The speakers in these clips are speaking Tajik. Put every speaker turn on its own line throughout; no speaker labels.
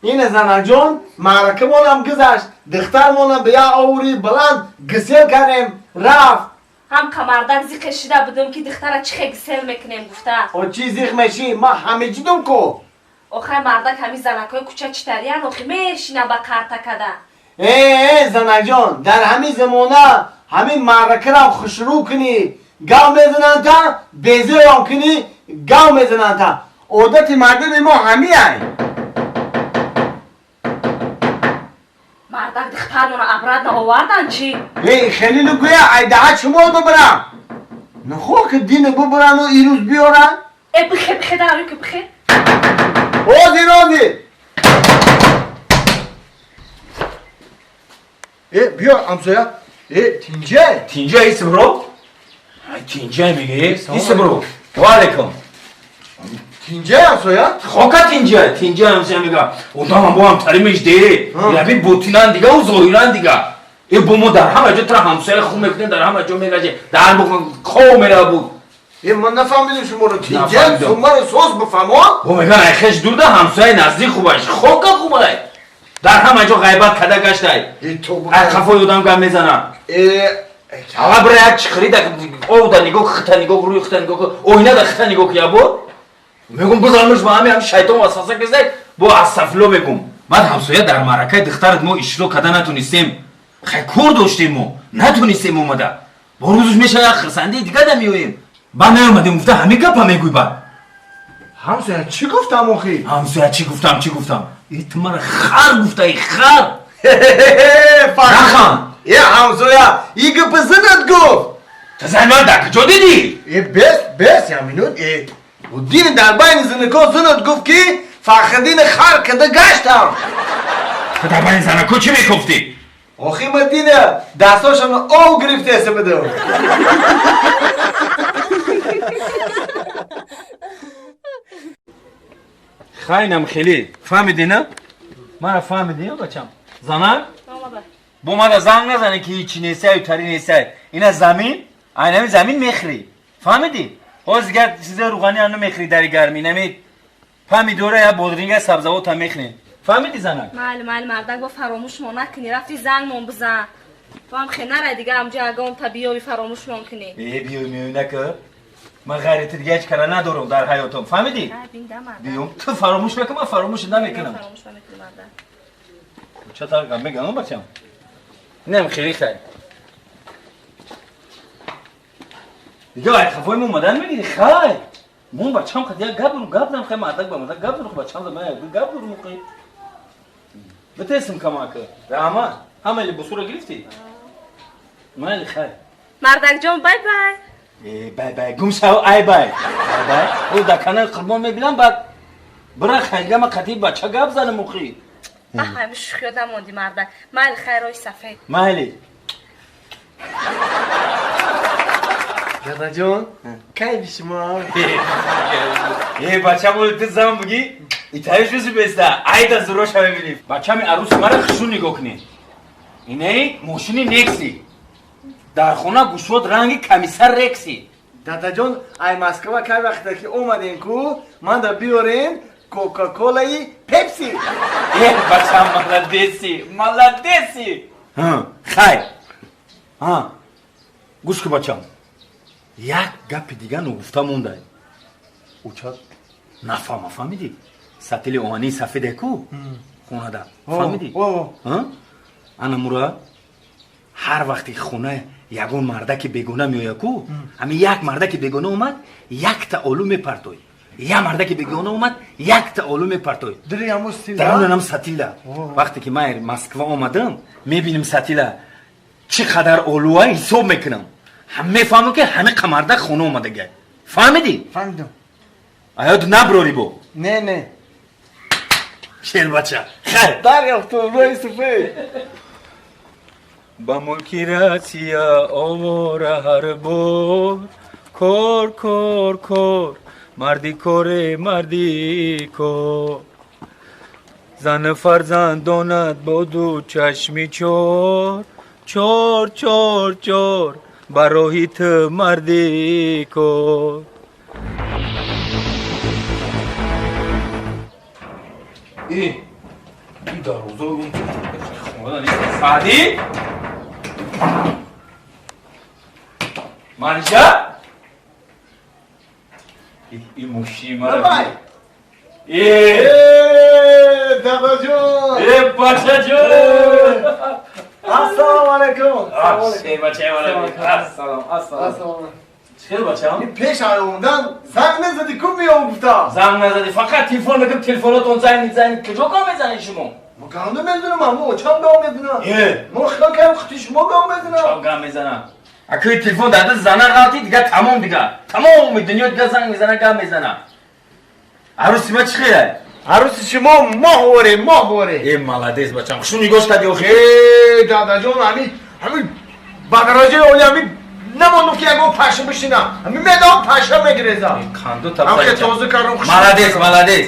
Ин занакҷон маъракамонам гузашт, духтармонам ба як оври баланд гисел кардем, рафт.
Ҳам камардак зиқе шида будам ки духтара чӣ хе гисел мекунем гуфта.
О чӣ зиқ мешӣ? Ман ҳамеҷидум ку.
Охай мардак ҳами занакҳои кӯча читариян охи мешина ба карта када.
Э, занакҷон, дар ҳамин замона ҳамин маъракарам хушрӯ кунӣ, гав мезананд та, безӯрам кунӣ, гав мезананд та. Одати мардуми мо ҳамиай.
Мардак духтармона обратно овардан чӣ?
Э, хелилу гӯя айдаҳа чумол бибарам. Нахо ки дина бибарану ирӯз биёранд?
Э, бихе, бихе, даравӣ ки бихе.
Ҳозир, ҳозир. Э, биё ҳамсоя. Э, тинҷай.
Тинҷай исмро? Тинҷай мегӣ? Исмро. Ва алайкум.
Тинҷай ҳамсоя?
Хока тинҷай, тинҷай ҳамсоя мега. Одамам бо ҳам таримиш де. Яби ботинан дига у зоҳиран дига. Э бо мо дар ҳама ҷо тра ҳамсоя хуб мекунем, дар ҳама ҷо мегашем. Дар хов мера буд.
Э, ман нафаҳмидам шуморо. Тинҷай сумаро соз бифаҳмон?
Бо меган ай хеш дурда ҳамсояи наздик хубаш. Хока хубай. Дар ҳама ҷо ғайбат када гаштай. Ай қафои одам гап мезанам. Ава бира як чиқирида овда нигоҳ, хита нигоҳ, рӯи хита нигоҳ, оинада хита нигоҳ ки ябор. Мегум бизанмиш ба ҳами ҳам шайтон васваса кистай, бо астафило мегум. Баъд ҳамсоя дар маъракаи духтарат мо иштирок карда натунистем. Хай кор доштем мо, натунистем омада. Бо рӯзш меша як хирсандии дига да меоем. Баъд наомадем гуфта ҳамин гапа мегӯй баъд.
Ҳамсоя чӣ гуфтам охи?
Ҳамсоя чӣ гуфтам, чӣ гуфтам? Э, ту мара хар гуфтаи, хар. Нахан.
Э, ҳамсоя, и гапи занат гуфт.
Ту зани ман дар куҷо дидӣ?
Э, бес, бес, як минут. Э, дин дар байни занако занат гуфт ки Фахриддини хар када гаштам.
Ту дар байни занако чӣ мекуфтӣ?
Охи ма дина дастошамро ов гирифтеса будам.
Хайнам хеле. Фаҳмидӣ на? Мара фаҳмидӣ ё бачам? Занак? Бо мада занг назане ки ҳичи несай тари несай. Ина замин, айнами замин мехӯрӣ. Фаҳмидӣ? Ҳоз дигар чизаи рӯғани ам намехӯрӣ дари гармӣ. Нами помидора я бодринга сабзавота мехӯрӣ. Фаҳмидӣ занак?
Майли, майли мардак, бо фаромӯшмон накунӣ. Рафти зангмон бизан. Ту ҳам хе нарай дига амҷа ягон та биёви фаромӯшмон кунӣ.
Э, биёй меёй нака. Ман ғайри ту дига ҳеҷ кара надорам дар ҳаётам. Фаҳмидӣ? Биём, ту фаромӯш накун, ман фаромӯш намекунам.
Фаромӯш намекунӣ мардак.
Ча тар гап мегам бачам? Инам хеле хай. Дига ай хафои мо омадан мегири хай. Мо бачам қад як гап дорум, гап дорам хай мардак ба мардак гап дорум, бачам да ман як гап дорум хай. Битесим камака. Раҳмат. Ҳама либосуро гирифтӣ? Майли хай.
Мардакҷон, бай бай.
Э, бай бай, гум шав, ай бай. Бай бай. О дар канали Қурбон мебинам, баъд бира хайга ма қатъи бача гап занам охи.
Аҳай, мушухиёд намонди мардак. Майли хай, роҳи сафед.
Майли.
Дадаҷон, кайфи шумо?
Э, бачам, оли ту зан бугӣ, итаи шуси беста, айда зуроша мебинӣ. Бачами аруси мара хушрӯ нигоҳ кунед. Инаи мошини Некси. Дар хона гӯшод ранги комиссар Рекси.
Дадаҷон, ай Москва кай вақте ки омадем ку, ман да биёрем Кока-колаи Пепси.
Э, бачам, молодеси, молодеси. Хай. Ҳа. Гӯш ку бачам. Як гапи дига ногуфта мондай. Уча нафаҳма, фаҳмидӣ? Сатили оҳании сафеде ку хонада. Фаҳмидӣ? Ана мура ҳар вақте хона ягон мардаки бегона меояд ку, ҳамин як мардаки бегона омад, якта олу мепартой. Як мардаки бегона омад, якта олу мепартой. Дарунанам сатила. Вақте ки ман Москва омадам, мебинем сатила чӣ қадар олуа ҳисоб мекунам. Мефаҳмам ки ҳамин қа мардак хона омадага. Фаҳмидӣ?
Фаҳмидам.
Аёд наброри бо.
Не, не.
Шербача. Хайр.
Дарёфтум, роҳи сафед.
Ба мулки Россия овора ҳар бор, кор, кор, кор, марди коре, марди кор. Зан фарзандонат бо ду чашми чор, чор, чор, чор, ба роҳи ту марди кор. Э, Ин дарвоза хона нест. Саъдӣ? Манижа? Ин мошини мара.
Давай.
Э,
Э, дадаҷон!
э, бачаҷон!
Ассалому алайкум.
Эй, бачаи мара. Ассалом, ассалом.
Ассалому.
Чӣ хел, бачам?
Пеш омадан занг назадӣ, ку меом гуфтам.
Занг назадӣ, фақат телефон мекунам, телефонотон занг занг. Куҷо гап мезанед шумо?
Мо гап намезанам, мо очам гап мезанам.
Э.
Мо хиёл кардем, хути шумо гап мезанам.
Чам гап мезанам? Акои телефон дар даст зана ғалтид, дига тамом, дига. Тамоми дунё дига занг мезана, гап мезана. Арӯси ма чӣ хелай?
Арӯси шумо моҳворе, моҳворе.
Э, молодец, бачам. Хушу нигоҳ кардӣ охир.
Э, дадаҷон, ҳами ба дараҷаи оли, ҳами намондум ки ягон паша бишинам. Ҳами медам, паша мегирезам.
Қанду
Ҳам ки
тапса.
тоза кардам, хуш.
Молодец, молодец.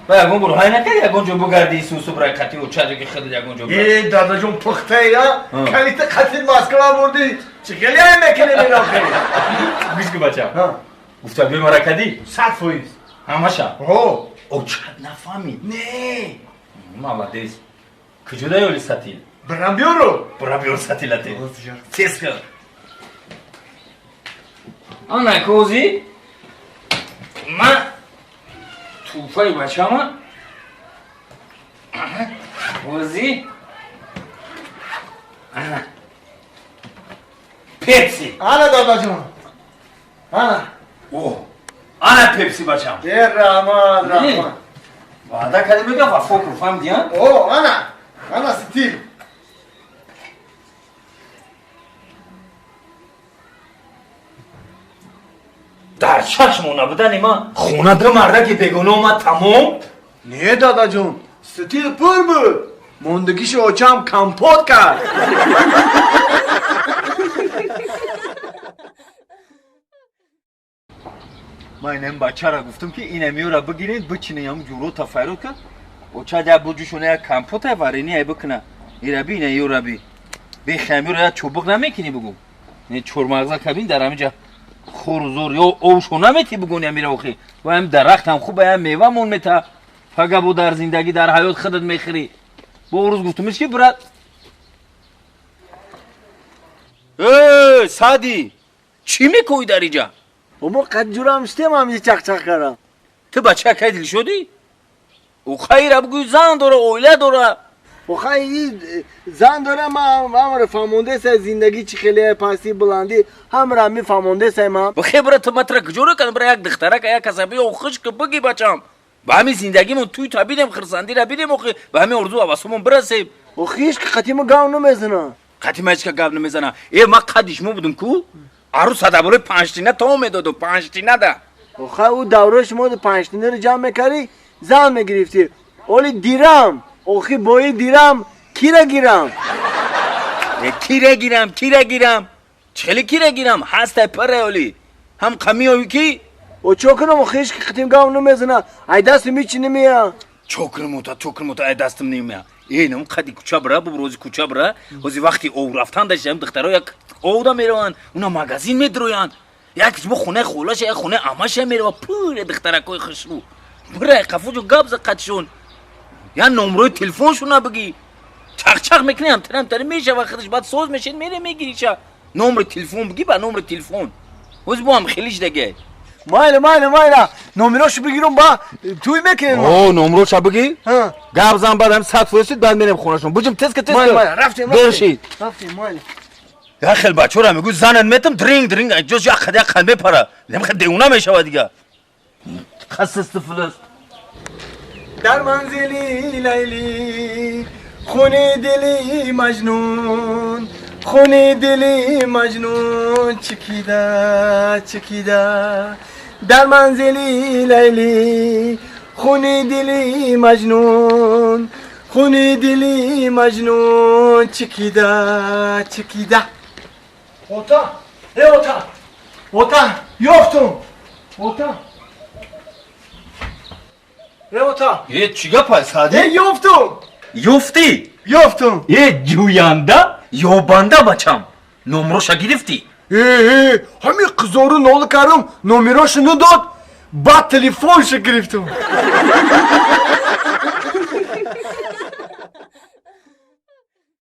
Ба ягон бор ҳай накарди, ягон ҷо бугарди, сусубра қати учаҷо ки худат ягон ҷо бугарди.
Э, дадаҷон, пухтая,
А.
калита қатил Москва бурдӣ. Чӣ хеле ай мекунем ин охир?
Гӯш ку, бачам. Гуфта бе мара кадӣ?
100%.
Ҳамаша.
Ҳо.
Очат нафаҳмид.
Не.
Молодец. Куҷо даёли сатил?
Бирам биёру.
Бира биёр сатилате. Тез кар. Ана кози ман тӯҳфаи бачама ози, ана пепси.
Ана, дадаҷон. Ана.
О, ана пепси, бачам.
Э, раҳмат, раҳмат.
Ваъда кардем, мегам, вафо кун, фаҳмидӣ, а?
О, ана. Ана стил.
Дар чашмо набудани ман хона ду мардаки бегуна омад, тамом.
Не, дадаҷон, стил пур буд. Мондагиши очам компот кард.
Ман инам бачара гуфтам, ки инамиёра бигиред, бичинем, ҷурота файрод кард. Оча я буҷушона як компота варени ай бикуна. Ираби, ина ёраби бехамиёра як чӯбуқ намекунӣ, бугу, не чормағза кабин дар ҳамиҷа хору зор ё овшо намети, бугуни амира. Охи ва ҳам дарахтам хуб, ям мевамон мета, фага бо дар зиндагӣ, дар ҳаёт худат мехӯрӣ. Бо рӯз гуфтумиш, ки брат. Э, Саъдӣ, чӣ мекоӣ дар иҷа?
Мо қад ҷурам штем, ҳамҷи чақчақ кардам.
Ту бача кай дил шудӣ? Ӯ хайра, бугӯй, зан дора, оила дора.
Охай, зан дора, ман ҳамаро фаҳмондесай, зиндагӣ чӣ хеле, пастӣ, буландӣ, ҳамаро мефаҳмондесай ман.
Бихе, бира, ту матра куҷоро кардам? Бира, як духтарака, як касаби охиш ки буги, бачам, ба ҳамин зиндагимон туй та бидем, хирсандира бидем, охи ба ҳамин орзу ҳавасумон бирасем.
Охи ҳеч ки қатима гав намезана.
Қатима ҳеч ка гап намезана. Э, ман қадди шумо будум ку, арӯс садаборои панҷтина то медодум, панҷтинада.
Охай, ӯ давраи шумо панҷтинаро ҷамъ мекардӣ, зан мегирифтӣ. Оли дирам, охи бои дирам кира гирам?
Э, кира гирам, кира гирам, чӣ хеле кира гирам, ҳастай парай, оли ҳам қамиёӣ ки.
О, чо кунам, охи ҳеч ки қатим гав намезана, ай дасти мичи намея.
Чо кунам, ота, чо кунам, ота, ай дастам намея. Э, нам қади кӯча бира, буб, рози кӯча бира, ҳози вақти ов рафтан дашам, духтаро як овда мераванд, уна магазин медроянд, як бо хонаи холаша, як хонаи амаша мерава, пуре духтаракои хушрӯ. Бира, қафуҷо гап за қадшон, я номрои телефоншона бигӣ, чақчақ мекунӣ, ҳамтари ҳамтари мешава худаш, баъд соз мешед, мере мегириша. Номри телефон бигӣ, ба номри телефон ҳози бо ҳам хелиш даге.
Майла, майла, майла, номерошо бигирам, ба туй мекунем.
О, номроша бигӣ, гап зан, баъд ҳам 100% баъд мерем хонашон. Буҷим, тезка, тезка.
Майла, рафтем.
Дершид.
Рафтем, майла.
Як хел бачаро мегӯй, занат метам, дринг дринг, ҷош як қад, як қад мепара, немхел девона мешава дига, қасисти филист.
Дар манзили Лайлӣ хуни дили Маҷнун, хуни дили Маҷнун чикида, чикида. Дар манзили Лайлӣ хуни дили Маҷнун, хуни дили Маҷнун чикида, чикида. Ота, э, ота, ота, ёфтум, ота, э, ота.
Э, чӣ гапа, Саъдӣ?
Э, ёфтум.
Ёфтӣ?
Ёфтум.
Э, ҷӯянда ёбанда, бачам, номроша гирифтӣ?
Э, э, ҳамин қизору нола кардам, номероша надод, баъд телефонша гирифтум.